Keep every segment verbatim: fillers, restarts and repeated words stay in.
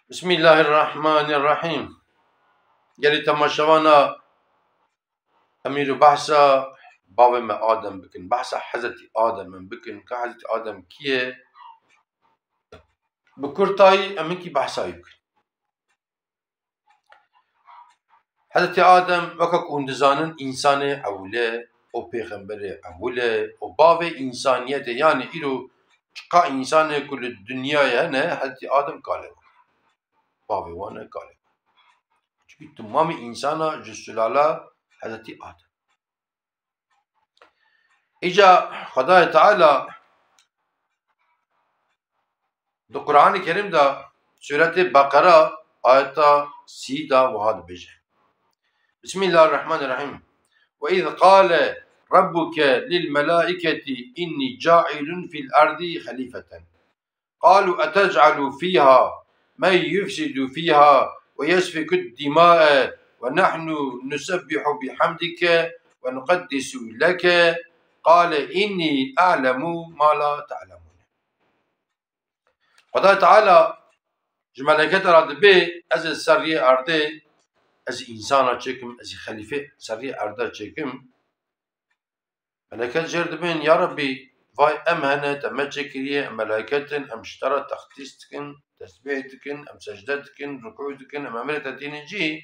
Bismillahirrahmanirrahim. Gelî temaşevana em îro behsa bavê me Adem bikin, behsa Hezretî Adem em bikin, ka Hezretî Adem kî ye? Bi kurtayî em hinkî behsa wî bikin. Hezretî Adem, weke ku hûn dizanin, însanê ewil e, û pêxemberê ewil e, û bavê însaniyetê, yanî îro çiqa însanê ku li dinyayê hene, Hezretî Adem kalê wan e. Bavê wan e, kalê wan. Çimkî temamê însana ji sulala Hezretî Adem. Îca Xwedayê Teala di Qur'anê Kerîm de, Sûretê Beqera, ayeta sî de wiha dibêje. Bismillahirrahmanirrahim. Ve iz qale rabbuke lil melaiketi inni cailun fil ardi halîfeten. Qalu etec'alu fiha men yufsidu fiha ve yesfikud dimae ve nahnu nusebbihu bihamdike ve nuqeddisu leke. Qale inni a'lemu ma la ta'lemun. Xwedayê Teala ji melekete re dibê, ez ê ser riyê erdê, ez ê însana çêkim, ez ê xelîfê ser riyê erde çêkim. Meleket jêr dibên, ya Rebbî, vay em hene, te me çêkiriye, em meleket in, em ji te re texdîs dikin, tesbîh dikin, em secde dikin, rukû dikin, em emrê te tînin cî,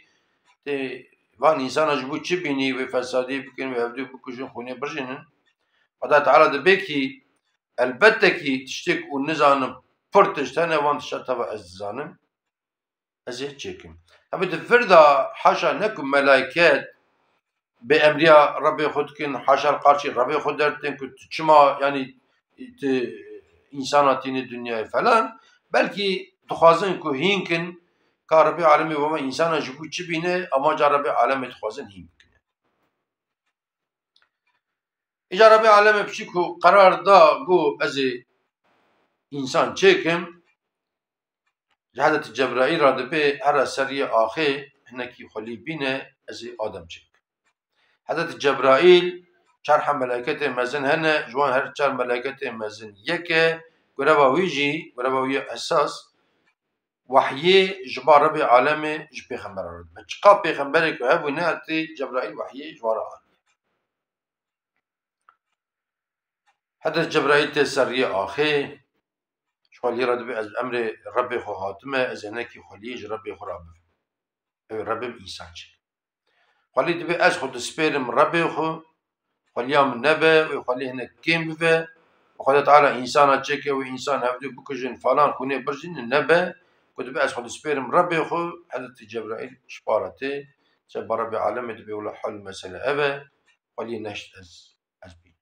tê van însana ji bo çi bînî, wê fesadî bikin, wê hevdû bikujin, xûnê birjînin. Xweda Teala dibê kî, elbette kî tiştê ku hûn nizanin, pir tişt hene, wan tişta teva ez dizanim. Ez ê çêkim. Tabi di vir de haşa ne ku melaiket bê emriya Rebê xwe dikin, haşa li qarşî Rebê xwe derditin ku tu çima, yanî, tu însana tînî dinyayê falan, belkî dixwazin ku hîn kin ka Rebê alemê we me însana ji bo çi bîne, amanca Rebê alemê dixwazin hîn bikine. Îca Rebê alemê piçî ku qerar da, got, ez ê însan çêkim, ji Hezretî Cebraîl re dibê here ser riyê axê hinekî xwelî bîne, ez ê Adem çêkim. Hezretî Cebraîl, çar heb meleketê mezin hene, ji wan her çar meleketê mezin yek e, greva wî jî, greva wî ya esas, wehyê ji ba Rebê alemê ji pêxembera re dibe. Çiqa pêxemberê ku hebûne, Hezretî Cebraîl wehyê ji wan re aniye. Hezret Cebraîl tê ser riyê axê, ji xweliyê re dibê, ez bi emrê Rebê xwe hatime, ez ê hinekî xweliyê ji Rebê xwe re bibim. Ew ê Rebê min însan çêke. Xwelî dibê, ez xwe dispêrim Rebê xwe, xweliya min nebe, wê xwelî hinek kêm bibe, û Xweda Teala însana çêke, wê însan hevdû bikujin falan, xûnê birjînin, nebe, ku dibê, ez xwe dispêrim Rebê xwe, Hezretî Cebraîl ji para tê, ser ba Rebê alemê dibê, wela hal û mesele ev e, xweliyê nehişt ez, ez bînim.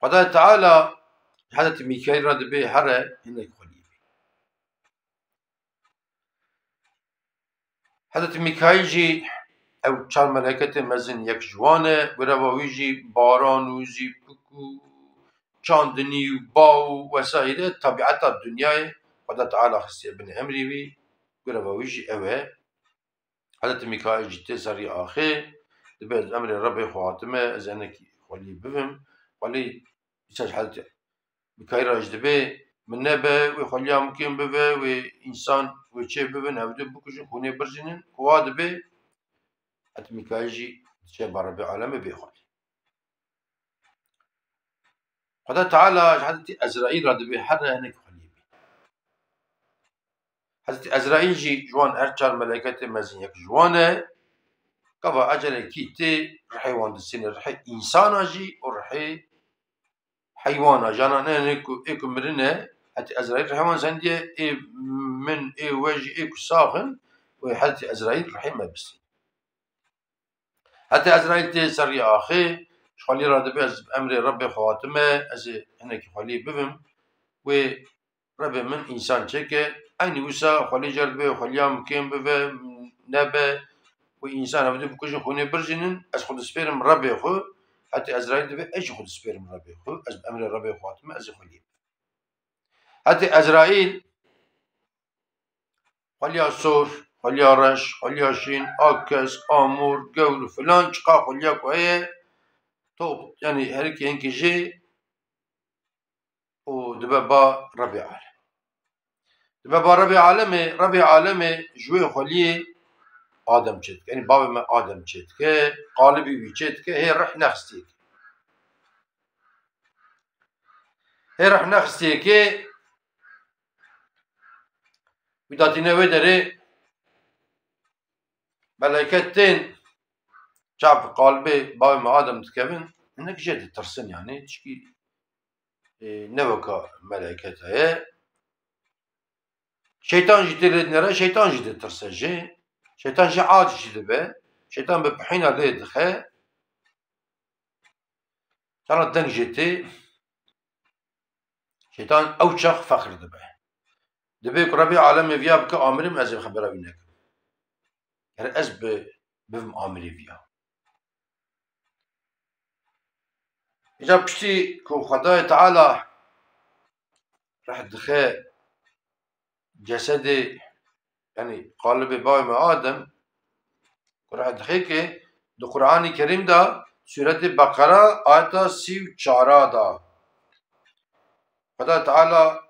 Xwedayê Teala Hezretî Mîkaîl re dibê, here hinek xweliyê bî. Hezretî Mîkaîl jî, ew çar meleketê mezin yek ji wan e, greva wî jî baran û zîpik û çandinî û baw û wesaîre, tabieta dinyayê Xweda Teala xistiye bin emrî wî, greva wî jî ew e. Hezretî Mîkaîl jî tê ser riyê axê, dibê, ez emrê Rebê xwe hatime, ez hinekî xwelî bibim. Xwelî îsa ji Hezretî Mîkaîl re jî dibê, min nebe, wê xweliya min kêm bibe, wê însan wê çê bibin, hevdû bikujin, xûnê birjînin, ku wa dibê, Hezretî Mîkaîl jî diçe ba Rebê alemê bê xwelî. Xweda Teala ji Hezretî Ezraîl re dibê, here hinek xweliyê bî. Hezretî Ezraîl jî ji wan her çar meleketê mezin yek ji wan e. Gava ecelekî tê, rihê wan disêne, rihê însana jî û rihê heywana, jana ne, ne ku, ê ku mirine, Hezretî Ezraîl rihê wan sendiye, ê min, ê we jî, ê ku sax in, wê Hezretî Ezraîl rihê me bistîne. Heta Ezraîl tê ser riyê axê, ji xwelî re dibê, ez bi emrê Rebê xwe hatime, ez ê hinekî xwelî bibim. Wê Rebê min însan çêke. Eynî wisa xwelî cer dibê, xweliya min kêm bibe, nebe, wê însan hevdû bikujin, xûnê birjînin, ez xwe dispêrim Rebê xwe. Heta Ezraîl dibê, ez jî xwe dispêrim Rebê xwe, ez bi emrê Rebê xwe hatime, ez ê xweliyê bibim. Heta Ezraîl xweliya sor, xweliya reş, xweliya şîn, a kesk, a mor, gewr û filan, çiqa xweliya ku heye, top, yanî herikê hinkê jê û dibe ba Rebê alem. Dibe ba Rebê Alemê, Rebê Alemê ji wê xweliyê Adem çêdike. Yanî bavê me Adem çêdike, qalibî wî çêdike, hê rih nexistiyekê. Hê rih nexistiyekê, wî datîne wê derê, meleke tên çav qalibê bavê me Adem dikevin, hinek jê ditirsin yanî, çikî, e, ne weka meleket heye. Şeytan jî tê lê dinêre, şeytan jî ditirse jê. Şeytan jî aciz jî dibe. Şeytan bi pihîna lê dixe. Sana deng jê tê. Şeytan ew çax fexr dibe. Dibê ku Rebê Alemê viya bike, amirim ez ê xebera wî nekim. Ger ez bi, bibim amirê viya. Îca piştî ku Xwedayê Teala reh dixe cesedê, yanî qalibê bavê me Adem, ku reh dixe ke di Qur'anê Kerîm de, Sûretê Beqera, ayeta sî û çar de, Xwedayê Teala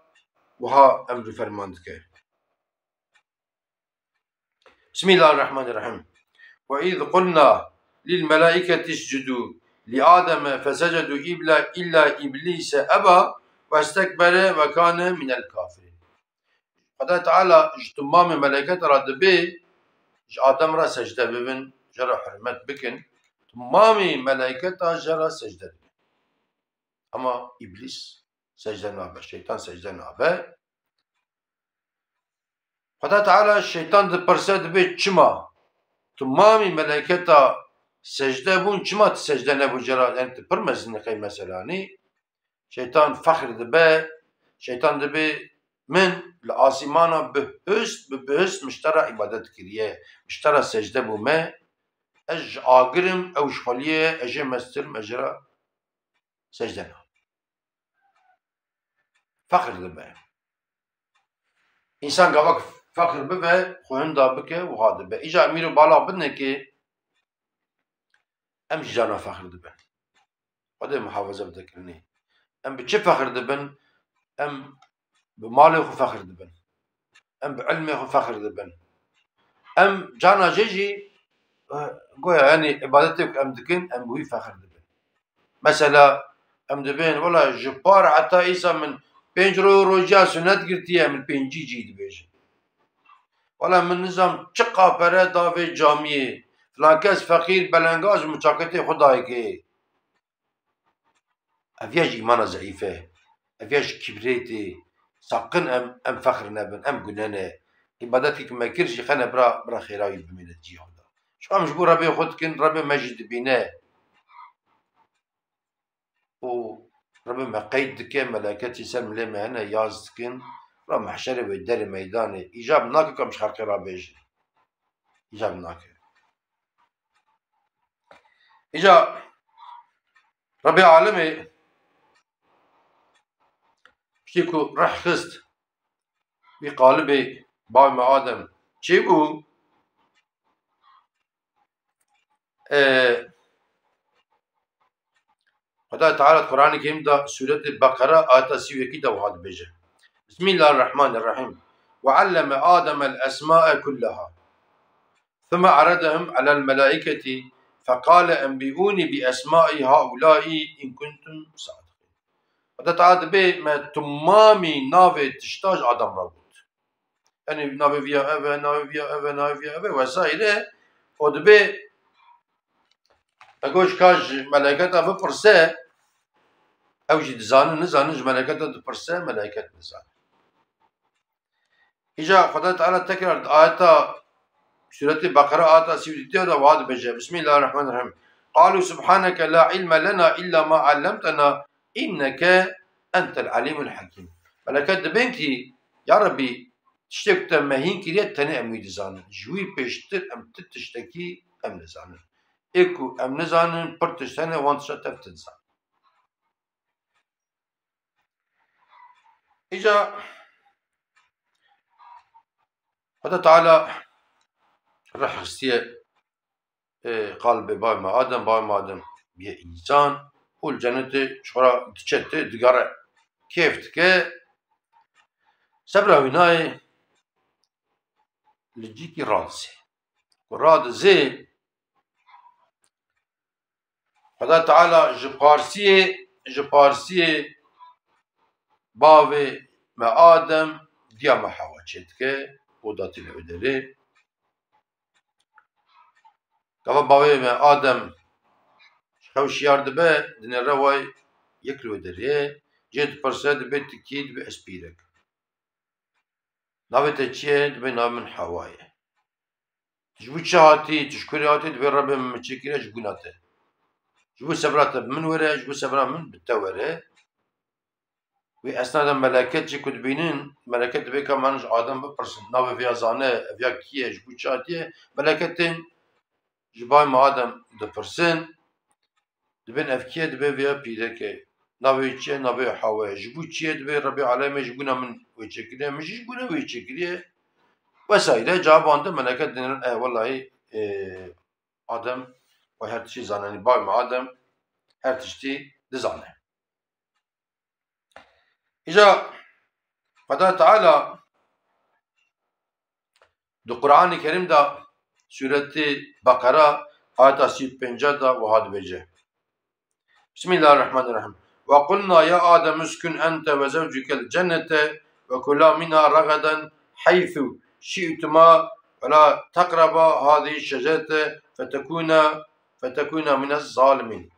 wiha emr û ferman dike. بسم الله الرحمن الرحيم. وإذ قلنا للملائكة اسجدوا لآدم فسجدوا إلا، إلا إبليس أبى واستكبر وكان من الكافرين. Xwedayê Teala ji timamê meleketa re dibê ji Adem re secde bibin, jê re hurmet bikin. Timamê meleketa jê re secde dikin. Ama Îblîs secde nabe, şeytan secde nabe. Xweda Teala şeytan dipirse, dibê çima? Timamî meleketa secde bûn, çima tu secde nebû cera? Yani tu pir mezin qey meselanî. Şeytan fexr dibe, şeytan dibê min li asîmana bihust, bi bihust min ji te re îbadet kiriye, min ji te re secde bûme, ez ji agir im, ew ji xweliyê ye, ez jê mestir im, ez jê re secde nakim. Fexr dibe. Însan gava ku fexr bibe, xwe hinda bike, wiha dibe. Îca mîr û bala binekê, em jî carna fexr dibin. Xwedê muhafaza bide kirinê. Em bi çi fexr dibin? Em bi malê xwe fexr dibin. Em bi ilmê xwe fexr dibin. Em carna jê jî, e, goya, yanî, îbadetê ku em dikin, em bi wî fexr dibin. Mesela, em dibên, wela ji par heta îsa min pênc ro-, rojiya sunet girtiye, min pêncî cî dibêjin. Wela min nizam çiqa pere da vê camiyê, filan kes feqîr, belengaz, min çaketê xwe dayikê. Ev ya ji îmana zeîf e. Ev ya ji kîbrê tê. Saqin em, em fexr nebin, em gune ne. Îbadetkî ku me kir jî xene bira, bira xêra wî bimîne di cihê xwe de. Çi em ji bo Rebê xwe dikin, Rebê me jî dibîne. Û Rebê me qeyd dike, meleketî ser milê me hene, yaz dikin. Ra mehşerê wê derê meydanê. Îcab nake ku em ji xelkê re bêjin. Îcab nake. Îca Rebê Alemê piştî ku reh xist wî qalibê bavê me Adem çêbû, e, Xwedayê Teala di Qur'anê Kerîm de, Sûretê Beqere, ayeta sî û yekî de wiha dibêje: Bismillahirrahmanirrahîm. Ve alleme Ademel esma'e kulleha. Thumma aradahum alel melaiketi feqale enbiuni bi esma'i haulai in kuntum sadiqin. Xweda Teala dibê me timamî navê tişta ji Adem re got. Yanî navê viya ev e, navê viya ev e, navê viya ev e vesaire. O dibê, ego ji ka ji meleketa bipirse, ew jî dizanin, nizanin, ji meleketa dipirse, meleket nizane. Îca Xweda Teala tekrar di ayeta Sûretê Beqere, ayeta sî û duyê de wiha dibêje: Bismillahirrahmanirrahîm. Qalu subhaneke la ilme lena illa ma allemtena inneke entel alimul hakim. Meleket dibên kî, ya Rebî, tiştê ku te me hîn kiriye, tenê em wî dizanin. Ji wî pêştir em ti tiştekî em nizanin. Ê ku em nizanin, pir tişt hene, wan tişta tev tu dizanin. Îca Xweda Teala reh xistiye, e, qalbê bavê me Adem, bavê me Adem bûye însan û li cenetê ji xwe re diçe tê, digere, kêf dike. Sebra wî nayê li cîkî radizê. Ku radizê, Xweda Teala ji parsiyê, ji parsiyê bavê me Adem, diya me Hewa çêdike û datîne wê derê. Gava bavê me Adem ji xew şiyar dibe, dinêre way yek li wê derê, jê dipirse, dibê tu kî, dibê ez pîrek. Navê te çi ye? Dibê navê min Hewa ye. Tu ji bo çi hatî? Tu ji kurê hatî? Dibê Rebê min min çêkiriye ji bûna te. Ji bo sebra te bi min were, ji bo sebra min bi te were. Wê esna de meleket jî ku dibînin, meleket dibê ka min ji Adem bipirsin. Navê vêya zane, ev ya kî ye, ji bo çi hatiye? Meleket tên ji bavê me Adem dipirsin. Dibên ev kî ye? Dibê vêya pîrek e. Navê wî çi ye? Navê wî Hewa ye. Ji bo çi ye? Dibê Rebê Alemê ji bûna min wê çêkiriye, min jî ji bûna wê çêkiriye. Wesaîre cevabande meleket dinêrin, e, wellahî, e, Adem, we her tiştî zanenî. Bavê me Adem her tiştî dizane. Îca Xweda Teala di Qur'anê Kerîm de sûretê Beqera ayeta sî û pênc de wiha dibêje. Bismillahirrahmanirrahim. Ve qulna ya Adem uskun ente ve zewcukel cennete ve kula minha ragaden heythu şi'tuma ve la teqreba hadihi şecerete fetekuna fetekuna minez zalimin.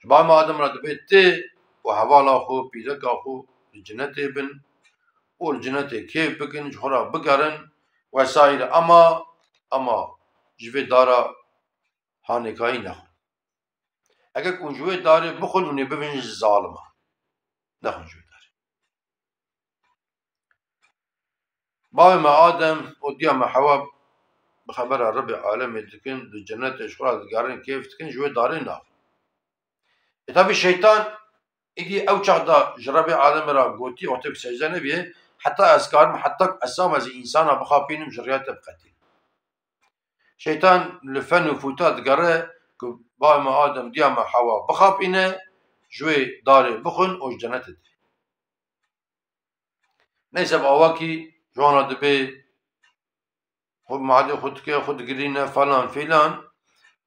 Ji bavê me Adem re dibê tu û hevala xwe, pîreka xwe li cinetê bin û li cinetê kêf bikin, ji xwe re bigerin wesaîre. Ema, ema ji vê dara hanêkayî nexwin. Eger ku hûn ji wê darê bixwin, hûn ê bibin ji zalima. Nexwin ji wê darê. Bavê me Adem û diya me Hewa bi xebera Rebê Alemê dikin, di cenetê ji xwe re digerin, kêf dikin, ji wê darê naxin. E, tabî şeytan îdî ew çax da ji Rebê Alemê re gotiye, wextê ku secde nebîye, heta ez karim, heta ku ez same zî însana bixapînim, ji riya te biqetînim. Şeytan li fen û fûta digere ku bavê me Adem, diya me Hewa bixapîne, ji wê darê bixwin û ji cenetê derê. Neyse, bi awakî ji wan re dibê xwe madê xwe dike, xwe digirîne falan filan.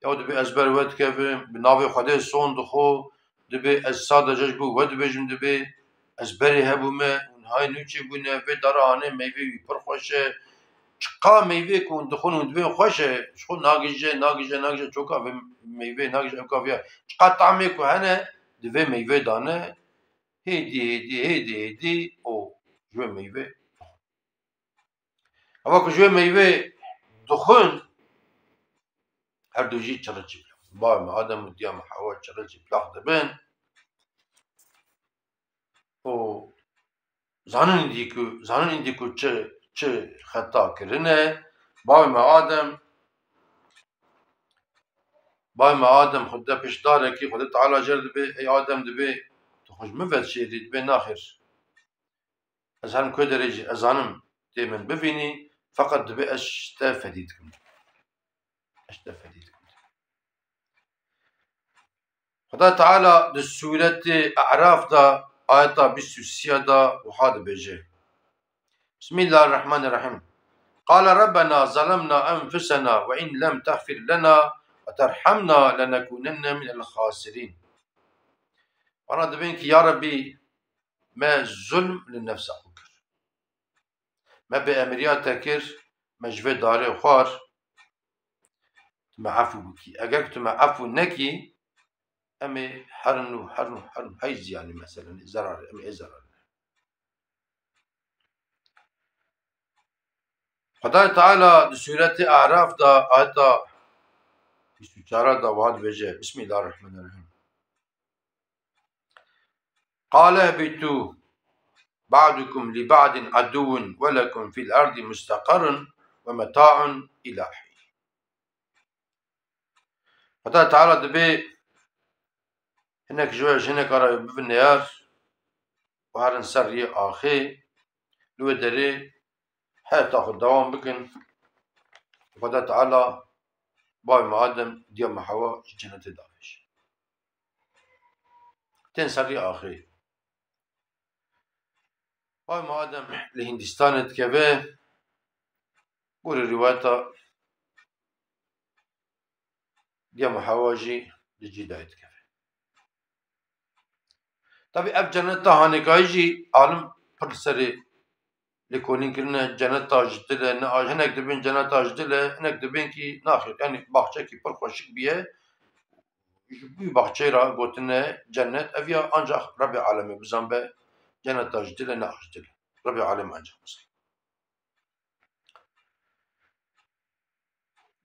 Ya dibê ez ber we dikevim, bi navê Xwedê son dixwe, dibê ez sadece ji bo we dibêjim, dibê ez berê hebûme, hûn hay nû çêbûne, vê dara hanê meyvê wî pir xweş e. Çiqa meyvê ku hûn dixwin, hûn dibên xweş e, ji xwe nagije, nagije, nagije, çoka vê meyvê nagije, ewka viya. Çiqa tamê ku hene, di vê meyvê dane, hêdî, hêdî, hêdî, hêdî û ji wê meyvê dixwin. Eva ku ji wê meyvê dixwin, her du jî çiril çîplax. Bavê me Adem û diya me Hewa çiril çîplax dibin. Û zanin îndî ku, zanin îndî ku çi, çi xeta kirine. Bavê me Adem, bavê me Adem xwe de pişt darekî, Xwedê Teala jê re dibê, ey Adem, dibê, tu xwe ji min ve dişêrî? Dibê, naxêr. Ez herim ku derê jî ez zanim tê min bivînî, feqet dibê ez ji te fedî dikim. Ez ji te fedî dikim. Xweda Teala di sûretê E'raf de, ayeta bîst û sê de wiha dibêje. Bismillahirrahmanirrahim. Qale Rabbena zalemna enfusena ve in lem texfir lena ve terhamna lenekunenne minel xasirîn. Wana dibên ki ya Rebbî, me zulm li nefsa xwe kir. Me bêemiriya te kir, me ji vê darê xwar, tu me efû bikî. Eger tu me efû nekî, em ê herin û herin û herin hey ziyanî, meselen, ê zerarê, em ê zerarê. Xwedayê Teala di sûretê Araf de, ayeta bîst û çar de wiha dibêje, Bismillahirrahmanirrahim. Qale ihbitu ba'dukum li ba'din aduwwun ve lekum fil ardi mustaqarrun ve meta'un ila hin. Xwedayê Teala dibê hinek ji we ji hineka re bibin neyar û herin ser riyê axê, li wê derê heyata xwe dewam bikin. Xweda Teala bavê me Adem, diya me Hewa ji cenetê davêje. Tên ser riyê axê. Bavê me Adem li Hîndistanê dikeve, gorî rîwayeta Diyama Hewa jî li Cîdayê dikeve. Tabî ev ceneta hanêkayî jî alim pir li serê lêkolîn kirine, ceneta ji dil e, ne aj-, hinek dibên ceneta ji dil e, hinek dibên kî naxêr. Yanî baxçekî pir xweşik bûye, ji bo baxçeyê re gotine cennet, ev ya ancax Rebê Alemê bizanbe, ceneta ji dil e, ne aj dil e. Rebê Alemê ancax bizanbe.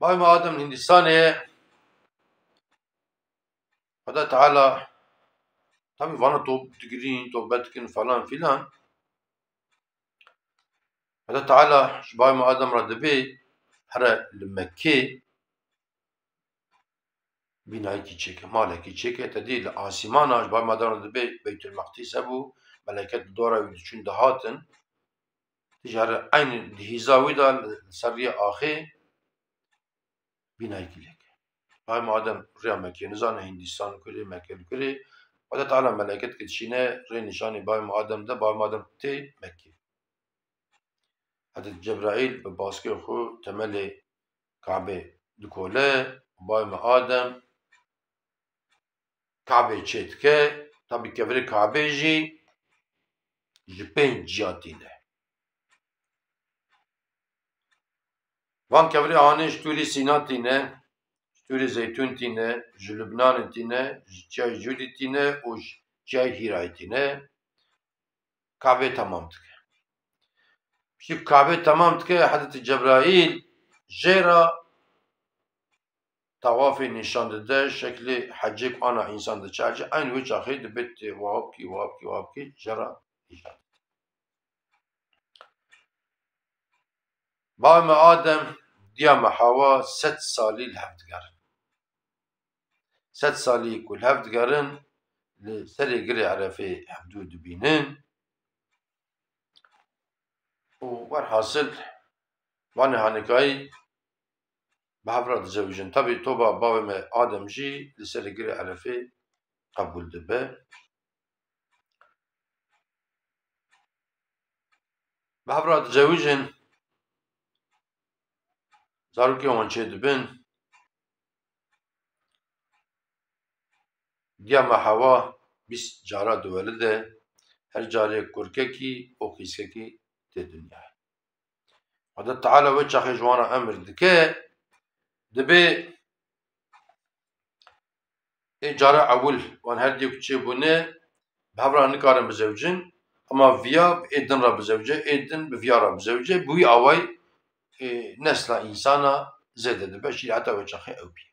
Bavê me Adem Hindistanê ye. Xweda Teala, tabî vana top digirîn, tobe dikin falan filan. Xweda Teala ji bavê me Adem re dibê here li Mekkê bînayekî çêke, malekî çêke, te dî li asîmana ji bavê me Adem re dibê Beytulmeqdîs hebû, meleket bi dora wî diçûn dihatin. Tî ji here eynî di hîza wî de li ser rîya axê bînayekî lêke. Bavê me Adem rêya Mekkê nizane, Hindistan li kurê, Mekke li kurê. Xweda Teala meleket dişîne, rê nîşanî bavê me Adem de, bavê me Adem tê Mekkê. Hezret Cebraîl bi baskê xwe temelê Kabê dikole û bavê me Adem Kabê çêdike. Tabî kevirê Kabê jî ji pênc ciya tîne. Van kevirê hanê ji Tûrê Sîna tîne, ji Tûrê Zeytûn tîne, ji Lubnanê tîne, ji Çiyayê Cûdî tîne û ji Çiyayê Hîrayê tîne. Kabê temam dike. Piştî Kabê temam dike, Hezretî Cebraîl jê re tawafê nîşan dide, şeklê hecê ku ana însan diçe hecê, eynî wê çaxê dibê tê wabkî, wabkî, wabkî, jê re nîşan dide. Bavê me Adem, diya me Hewa sed salî li hev digerin. Sed salî ku li hev digerin, li serê girê Erefê hevdû dibînin. Û werhasil, vanê hanekayî bi hev re dizewicin. Tabî toba bavê me Adem jî li serê girê Erefê qebûl dibe. Bi hev re dizewicin, zarokên wan çêdibin. Diya me Hewa bîst cara diwelide, her carê kurkekî û qîzkekî tê dinyayê. Xweda Teala wê çaxê ji wan re emir dike, dibê ê cara ewil wan her diyek çêbûne, bi hev re nikarin bizewicin, ema viya bi ê din re bizewice, ê din bi viya re bizewice, bi wî awayî, ê, nesla însana zêde dibe, şîreta wê çaxê ew bî.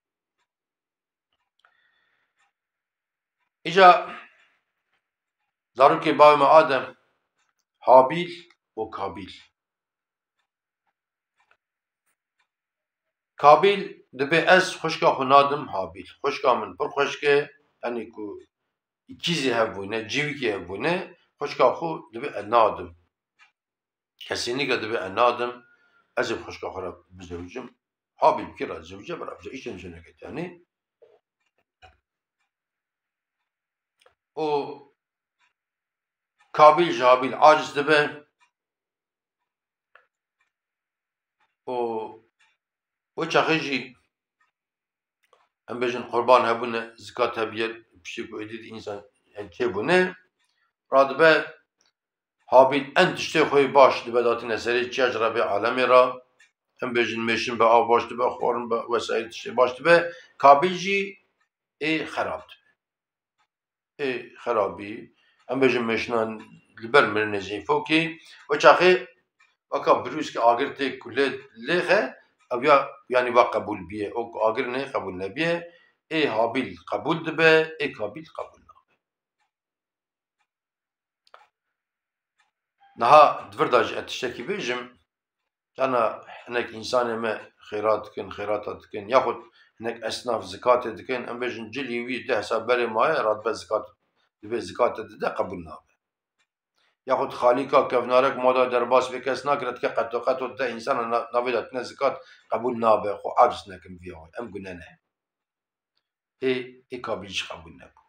Îca zarokê bavê me Adem, Habîl û Kabîl. Kabîl dibê ez xwişka xwe nadim Habîl. Xwişka min pir xweşik e, yanî ku îkîzê hev bûne, civîkê hev bûne, xwişka xwe dibê ez nadim. Kesînîke dibê ez nadim, ez ê xwişka xwe re bizewicim. Habîl kî re zewce bira, îşte jineke tenê. Û Kabîl ji Habîl aciz dibe. Û wê çaxê jî, em bêjin, qurban hebûne, zikat hebiye, piştî ku êdî dî însan, em çêbûne, radibe Habîl en tiştê xwe yê baş dibe datîne serê çiya ji Rebê alemê re, em bêjin, mêşin be, av baş dibe, xwarin be, wesaîr tiştê baş dibe, Kabîl jî ê xerab dibe. Ê xerabî, em bêjin mêşinan li ber mirinê zî fokê, wê çaxê weka birûskê agir tê ku lê lêxe, ew ya, yanî wa qebûl bîye, o ku agir nê qebûl nebîye, ê Habîl qebûl dibe, ê Kabîl qebûl nabe. Niha di vir de jî ez tiştekî bêjim, Çana hinek însanê me xêrat dikin, xêrata dikin, yaxud hinek esnaf zikatê dikin, em bêjin cilî wî deh hesab berê maye, radibe zikat, dibê zikatê dide, qebûl nabe. Yaxud xalîka kevnarek mada derbas bê kes nakire, dike qeto qeto dide însana na-, navê de tine zikat qebûl nabe, xwe aciz nekin viya xwe, em gune ne. Ê, ê Kabîl jî qebûl nebû.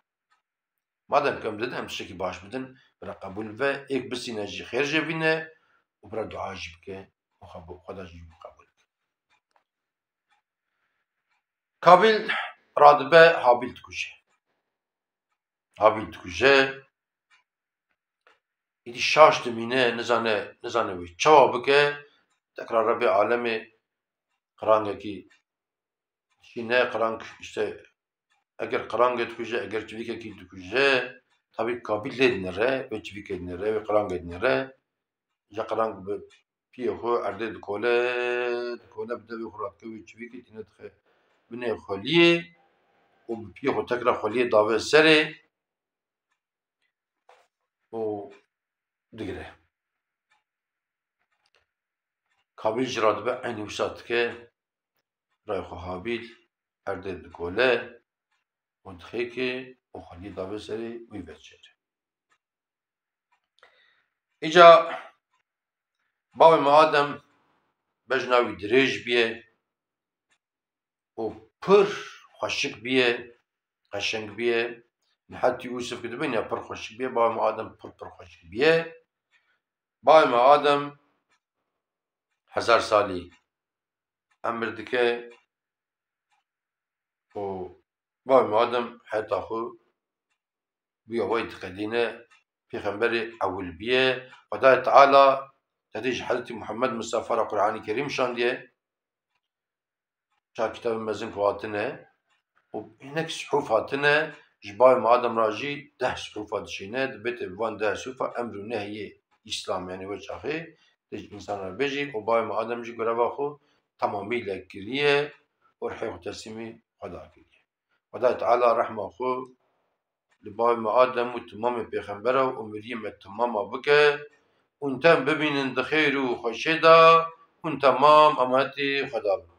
Madem ku em didin, em tiştekî baş bidin, bira qebûl ve, êk bisîne jî xêr jê bîne û bira dua jî bike û Xwe-, Xweda jî qebûl bike. Kabîl radibe Habîl dikuje. Habîl dikuje. Îdî şaş dimîne, nizane, nizane wê çawa bike. Tekrar Rebbê alemê qirangekî şîne, qirang işte eger qirangê dikuje, eger çivîkekî dikuje, tabî Kabîl lê dinêre, wê çivîkê dinêre, wê qirangê dinêre. Ja qirang bi piyê xwe erdê dikole, dikole bi devê xwe radike wê çivîkê tîne dixe binê xweliyê û bi piyê xwe tekra xweliyê dave serê û digire. Kabîl jî radibe eynî wisa dike, birayê xwe Habîl erdê dikole û dixêke û xweliyê dave serê wî vedijêre. Îca bavê me Adem bejna wî dirêj bîye û pir xweşik bîye, qeşeng bîye. Nihetî Yûsif ki dibîne pir xweşik bîye, bavê me Adem pir pir xweşik bîye. Bavê me Adem hezar salî emir dike û bavê me Adem heta xwe bûye wey diqedîne, pêxemberê ewil bîye. Xwedayê Teala tedê ji Hezretî Muhammed Mistefa re Qur'anî Kerîm şandiye. Çar kitabên mezin ku hatine û hinek sihûf hatine, ji bavê me Adem re jî deh sihûfa dişîne, dibête bi van deh sihûfa emr û nehyê Îslam, yanî wê çaxê tê ji însan re bêjî û bavê me Adem jî goreva xwe temamî le kiriye û rihê xwe teslîmî Xweda kiriye. Xwedayê Teala rehma xwe li bavê me Adem û timamê pêxembera û miriyê me timama bike û hûn tem bimînin di xêr û xweşê de, hûn temam ametî Xweda bin.